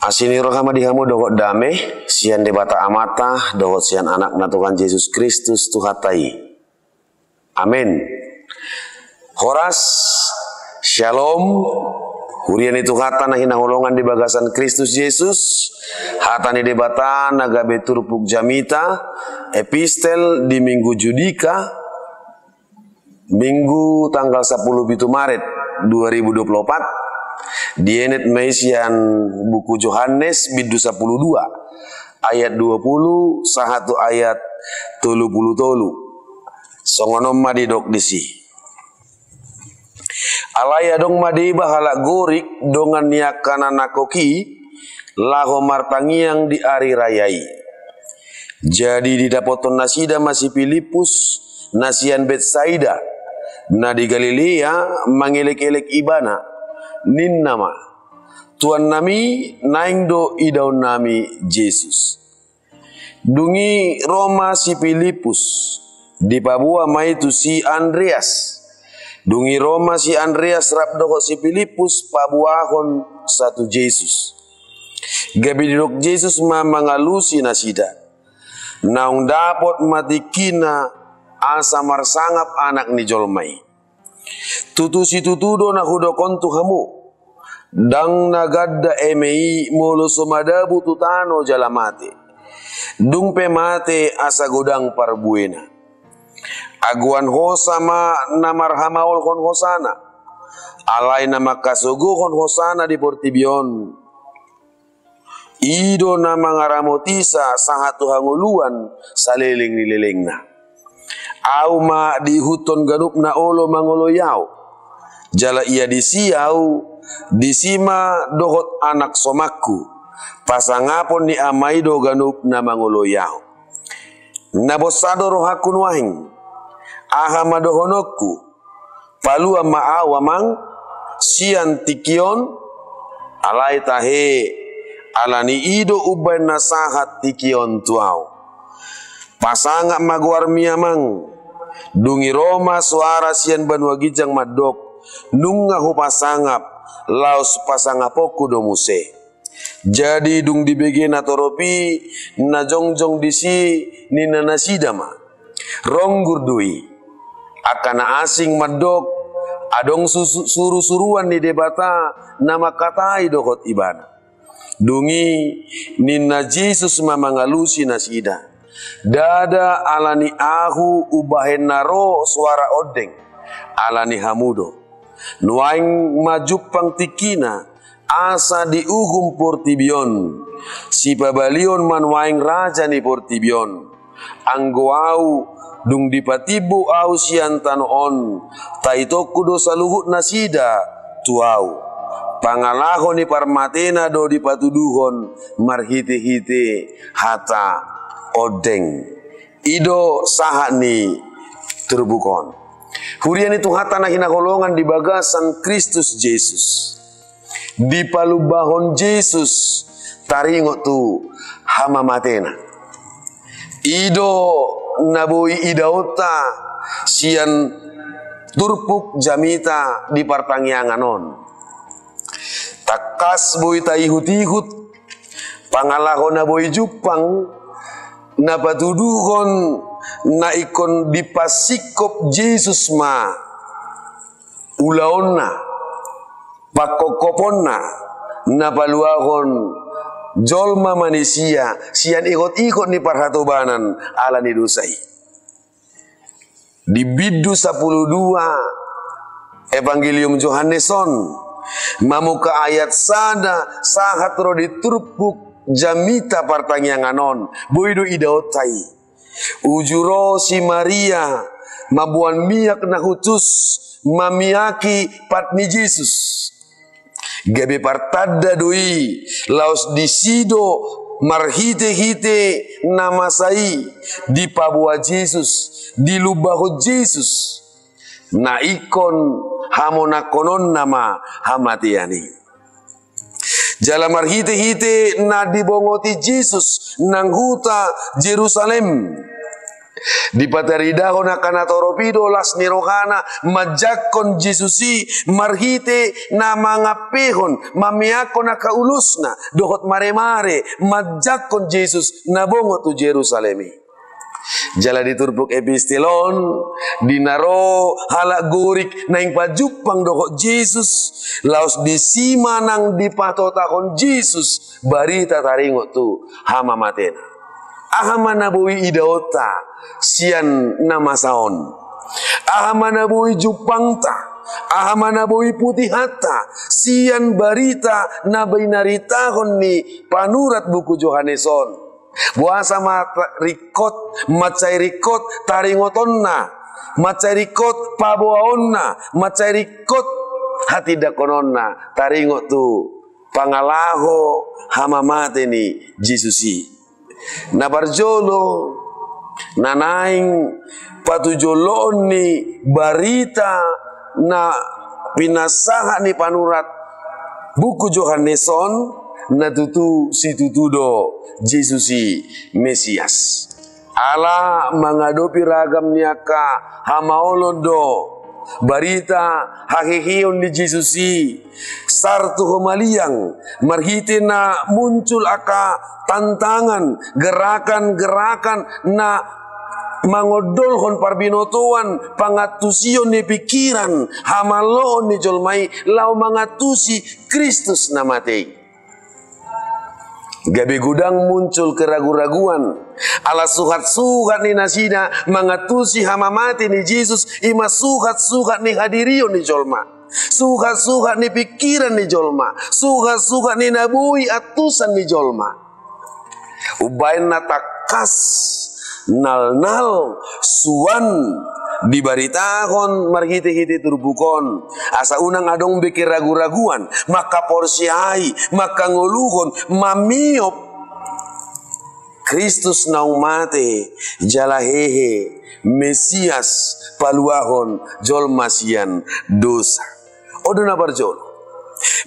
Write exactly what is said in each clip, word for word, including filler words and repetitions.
Asi ni roha ma di hamu dohot dame sian Debata Amanta dohot sian Anakna Tuhan Jesus Kristus Tuhanta i. Amen. Horas, Shalom. Huria ni Tuhanta na hinaholongan di bagasan Kristus Jesus, hata ni Debata na gabe turpuk jamita, epistel di Minggu Judika, Minggu tanggal sapuluh pitu Maret dua ribu dua puluh opat, dienet ma i sian buku Johannes bindu sapuluh dua, ayat dua puluh sahat tu ayat tolu puluh tolu. Songon on ma didok disi. Alai adong ma deba halak Gorik dongan ni angka na nangkok i laho martangiang di ari raya i. Jadi didapothon nasida ma si Pilippus na sian Betsaida, na di Galilea, mangelek-elek Ibana. Ninna ma, "Tuannami, naeng do idaonnami Jesus." Dung i ro ma si Pilippus, dipaboa ma i tu si Andreas. Dung i ro ma si Andreas rap dohot si Pilippus paboahonsa tu Jesus. Gabe didok Jesus ma mangalusi nasida, "Naung dapot ma tingkina asa marsangap Anak ni jolma i. Tutu situtu do na hudok on tu hamu, ndang na ganda eme i molo so madabu tu tano jala mate. Dung pe mate asa godang parbuena. Agoan hosa ma na marhamaolhon hosana, alai na mangkasogohon hosana di portibi on, i do na mangaramotisa sahat tu hangoluan saleleng ni lelengna. Ahu ma diihuthon ganup na olo mangoloi ahu. Jala ia disi ahu, disi ma dohot anak somangku. Pasangapon ni Ama i do ganup na mangoloi ahu. Na bosa do rohangku nuaeng. Aha ma dohononku? Paluan ma ahu, Amang, sian tingki on?" Alai tahe, ala ni i do umbahen na sahat tingki on tu ahu. "Pasangap ma goarmi, Amang." Dung i ro ma soara sian banua ginjang mandok, "Nunga hupasangap, laos pasangaponku do muse." Jadi dung dibege natorop i na jongjong disi, ninna nasida ma, "Ronggur do i." Angka na asing mandok, "Adong su-, suru-suruan ni Debata na mangkatai dohot Ibana." Dung i ninna Jesus ma mangalusi nasida, "Ndada ala ni ahu umbahen na ro soara ondeng, ala ni hamu do. Nuaeng ma jumpang tingkina, asa diuhum portibi on. Sipabalion ma nuaeng raja ni portibi on. Anggo ahu, dung dipatimbo ahu sian tano on, taitongku do saluhut nasida tu ahu. Pangalaho ni parmatena do dipatuduhon marhite-hite hata ondeng." I do sahat ni turpuk on. Huria ni Tuhanta na hinaholongan di bagasan Kristus Jesus. Dipalumbahon Jesus taringot tu hamamatena. I do na boi idaonta sian turpuk jamita di partangiangan on. Tangkas boi taihut-ihut pangalaho na boi jumpang, na patuduhon na ingkon dipasingkop Jesus ma ulaonna, pangkopkoponna, na paluahon jolma manisia sian ihot-ihot ni parhatobanan ala ni dosa i. Di bindu sapuluh dua Evangelium Johannes on, mamungka ayat sada sahat ro di turpuk jamita partangiangan on, boi do idaonta i. Uju ro si Maria mamboan miak na hushus mamiaki pat ni Jesus. Gabe partanda do i, laos disi do marhite-hite na masa i dipaboa Jesus, dilumbahon Jesus na ingkon hamonangkononna ma hamatean i. Jala marhite-hite na dibongoti Jesus nang huta Jerusalem, Dipataridahon angka na torop i do las ni rohana manjangkon Jesus i marhite na mangampehon, mameakkon angka ulosna dohot maremare manjangkon Jesus na bongot tu Jerusalem i. Jala di turpuk epistel on, di na ro halak Gorik naeng pajumpang dohot Jesus, laos disi ma nang dipatotahon Jesus barita taringot tu hamamatena. Aha ma na boi idaonta sian na masa on? Aha ma na boi jumpangta? Aha ma na boi putihonta sian barita na binaritahon ni panurat buku Johannes on? Boasa ma ta-, ringkot, mansai ringkot taringotonna, mansai ringkot paboaonna, mansai ringkot hatindangkononna taringot tu pangalaho hamamate ni Jesus i? Na parjolo, na naeng patujoloon ni barita na pinasahat ni panurat buku Johannes on, na tutu situtu do Jesus i Mesias. Ala mangadopi ragam ni angka hamaolon do, barita haheheon ni Jesus i, sar tu homaliang, marhite na muncul angka tantangan, gerakan-gerakan na mangondolhon parbinotoan, pangantusion ni pingkiran, hamaloon ni jolma i laho mangantusi Kristus na mate i. Gabe godang muncul keragu-raguan, ala suhat-suhat ni nasida mangantusi hamamate ni Jesus, i ma suhat-suhat ni hadirion ni jolma, suhat-suhat ni pingkiran ni jolma, suhat-suhat ni na boi antusan ni jolma. Umbaen na tangkas nalnal suan dibaritahon marhite-hite turpuk on, asa unang adong be keragu-raguan, mangkaporseai, mangkangoluhon, mamiop Kristus naung mate jala hehe, Mesias paluahon jolma sian dosa. On do na parjolo.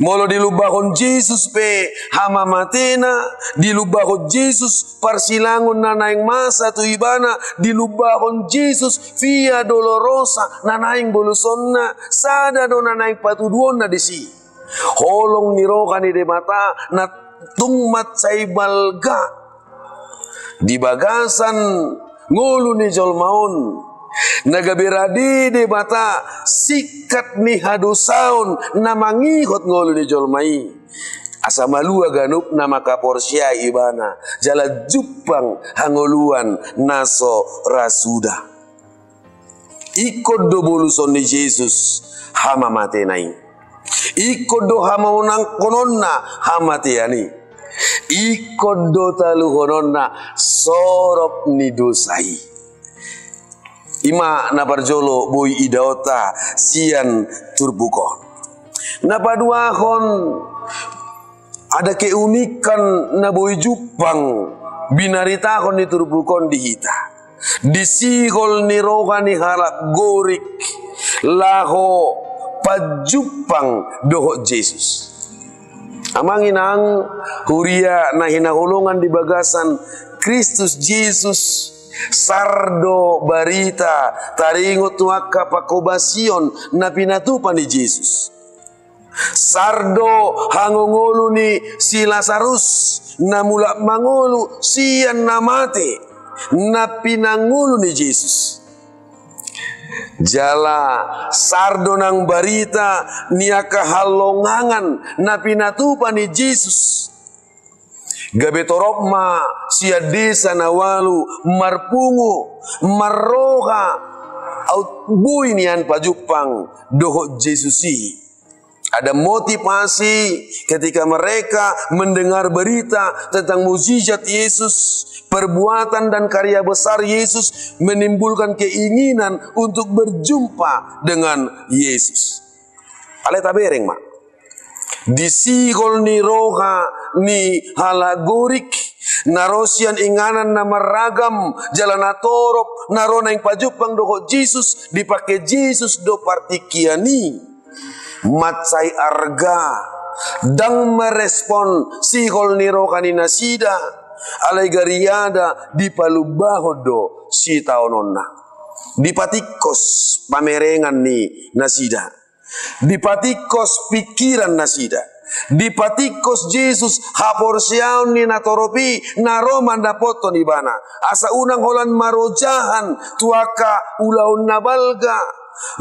Molo dilumbahon Jesus pe hamamatena, dilumbahon Jesus parsilangon na naeng masa tu ibana, dilumbahon Jesus via dolorosa na naeng bolusonna, sada do na naeng patuduonna disi. Holong ni roha ni Debata na tung mansai balga di bagasan ngolu ni jolma on, na gabe rade Debata singkat ni hadosaon na mangihut ngolu ni jolma i, asa malua ganup na mangkaporseai ibana jala jumpang hangoluan na so ra suda. Ingkon do boluson ni Jesus hamamatena i. Ingkon do hamonangkononna hamatean i. Ingkon do taluhononna sorop ni dosa i. I ma na parjolo boi idaonta sian turpuk on. Na paduahon, ada keunikan na boi jumpang binaritahon ni turpuk on di hita. Di sihol ni roha ni halak Gorik laho pajumpang dohot Jesus. Amang inang huria na hinaholongan di bagasan Kristus Jesus, sar do barita taringot tu angka pangkobasion na pinatupa ni Jesus. Sar do hangongolu ni si Lasarus na mulak mangolu sian na mate, na pinangolu ni Jesus. Jala sar do nang barita ni angka halongangan na pinatupa ni Jesus. Gabe torop ma sian desa na ualu marpungu, marroha, aut boi nian pajumpang dohot Jesus i. Ada motivasi ketika mereka mendengar berita tentang mujizat Yesus, perbuatan dan karya besar Yesus menimbulkan keinginan untuk berjumpa dengan Yesus. Alai tabereng ma. Di sihol ni roha ni halak Gorik, na ro sian inganan na marragam, jala na torop, na ro naeng pajumpang dohot Jesus, dipangke Jesus do partingkian i. Mansai arga, ndang merespon sihol ni roha ni nasida. Alai gariada dipalumbahon do sitaononna. Dipatingkos pamerengan ni nasida. Dipatingkos pingkiran nasida. Dipatingkos Jesus haporseaon ni natorop i na ro mandapothon ibana. Asa unang holan marojahan tu angka ulaon na balga.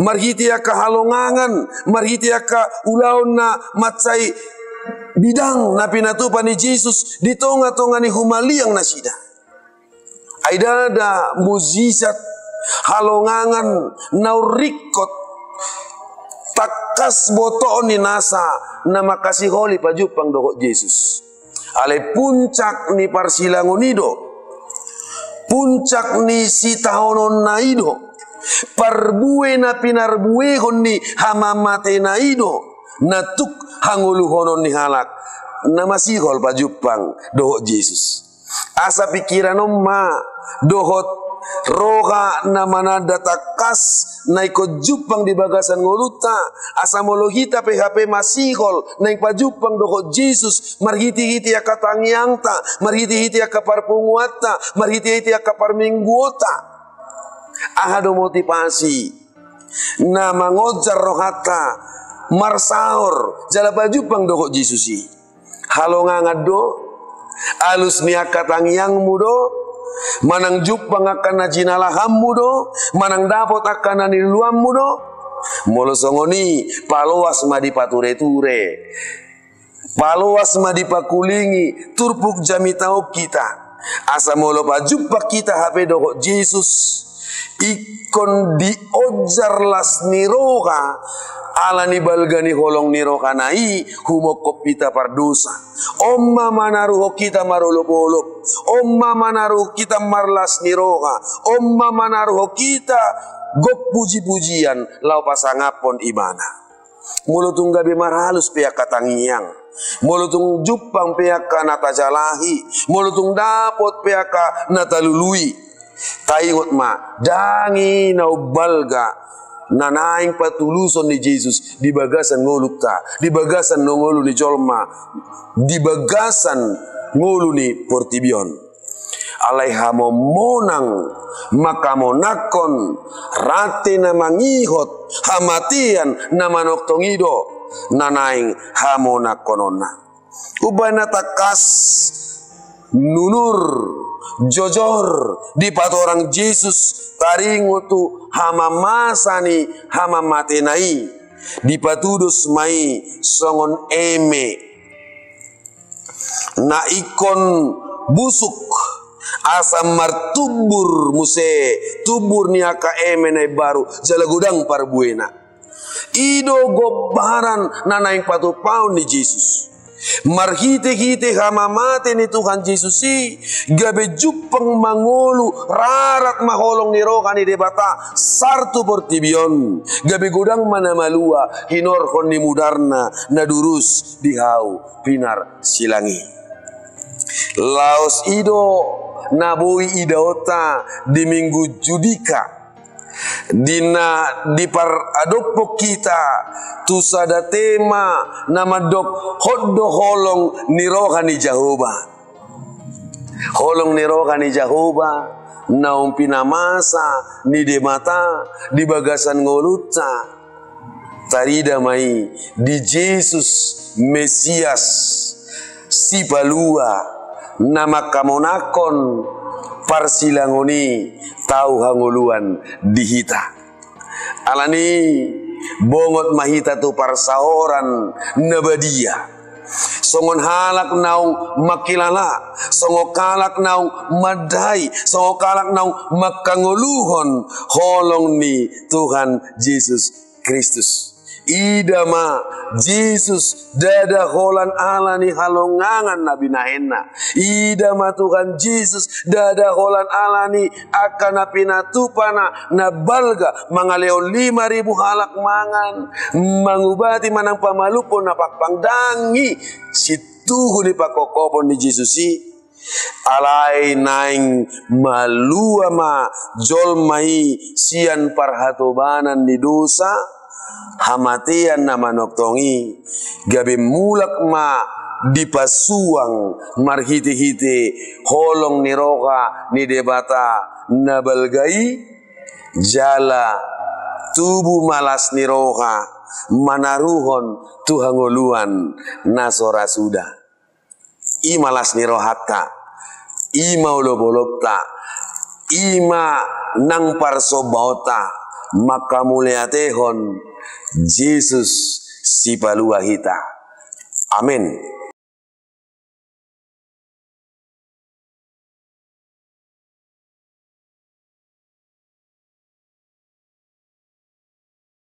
Marhite angka halongangan, marhite angka ulaon na mansai bidang na pinatupa ni Jesus di tonga-tonga ni humaliang nasida. Ai ndada mujizat, halongangan, na umringkot, tangkas botoon ni nasa na mangkasiholi pajumpang dohot Jesus. Alai puncak ni parsilangon i do, puncak ni sitaononna i do, parbue na pinarbuehon ni hamamatena i do, na tuk hangoluhonon ni halak na masihol pajumpang dohot Jesus. Asa pingkiran on ma dohot roha na mananda tangkas na ingkon jumpang di bagasan ngolunta, asa molo hita pe hape masihol naeng pajumpang dohot Jesus, marhite-hite angka tangiangta, marhite-hite angka parpunguanta, marhite-hite angka parmingguonta. Aha do motivasi na mangonjar rohanta marsaor jala pajumpang dohot Jesus i? Halongangan do? Alus ni angka tangiangmu do? Manang jumpang angka na jinalahanmu do? Manang dapot angka na niluluanmu do? Molo songon i, paloas ma dipature-ture. Paloas ma dipakulingi turpuk jamita on hita. Asa molo pajumpang hita hape dohot Jesus, ingkon dionjar las ni roha, ala ni balga ni holong ni rohana i humongkop hita pardosa. On ma manaruhon hita marolop-olop, on ma manaruhon hita marlas ni roha, on ma manaruhon hita gok puji-pujian laho pasangaphon ibana. Molo tung gabe marhalus pe angka tangiang, molo tung jumpang pe angka na tajalahi, molo tung dapot pe angka na talului, taingot ma, ndang i na umbalga na naeng patuluson ni Jesus di bagasan ngolunta, di bagasan ngolu ni jolma, di bagasan ngolu ni portibi on. Alai hamonmonang mangkamonangkon, rante na mangihut hamatean na manongtong i do na naeng hamonangkononna. Umbahen na tangkas nunur jojor dipatorang Jesus taringot tu hamamasa ni hamamatena i, dipatudos ma i songon eme na ingkon busuk, asa martumbur muse tumbur ni angka eme na imbaru jala godang parbuena. I do gombaran na naeng patupaon ni Jesus. Marhite-hite hamamate ni Tuhan Jesus i, gabe jumpang mangolu, rarat ma holong ni roha ni Debata sar tu portibi on, gabe godang ma na malua hinorhon ni mudarna na durus di hau pinarsilang i. Laos i do na boi idaonta di Minggu Judika, di na diparadophon hita tu sada tema na mandok hot do holong ni roha ni Jahowa. Holong ni roha ni Jahowa naung pinamasa ni Debata di bagasan ngolunta, tarida ma i di Jesus Mesias, Sipalua, na mangkamonangkon parsilangon i tau hangoluan di hita. Alani i, bongot ma hita tu parsaoran na badia. Songon halak naung mangkilala, songon halak naung mandai, songon halak naung mangkangoluhon holong ni Tuhan Jesus Kristus. Ida ma Jesus, ndada holan ala ni halongangan na binahenna. Ida ma Tuhan Jesus, ndada holan ala ni angka na pinatupana na balga, mangalehon lima ribu halak mangan, mangubati manang pamalumhon na pangpang, ndang i situhu ni pangkophopon ni Jesus i. Alai naeng malua ma jolma i sian parhatobanan ni dosa, hamatean na manongtong i, gabe mulak ma dipasuang marhite-hite holong ni roha ni Debata na balga i, jala tubu ma las ni roha manaruhon tu hangoluan na so ra suda. I ma las ni rohanta, i ma olop-olopta, i ma nang parsombaonta mangkamauliatehon Jesus Sipalua hita. Amen.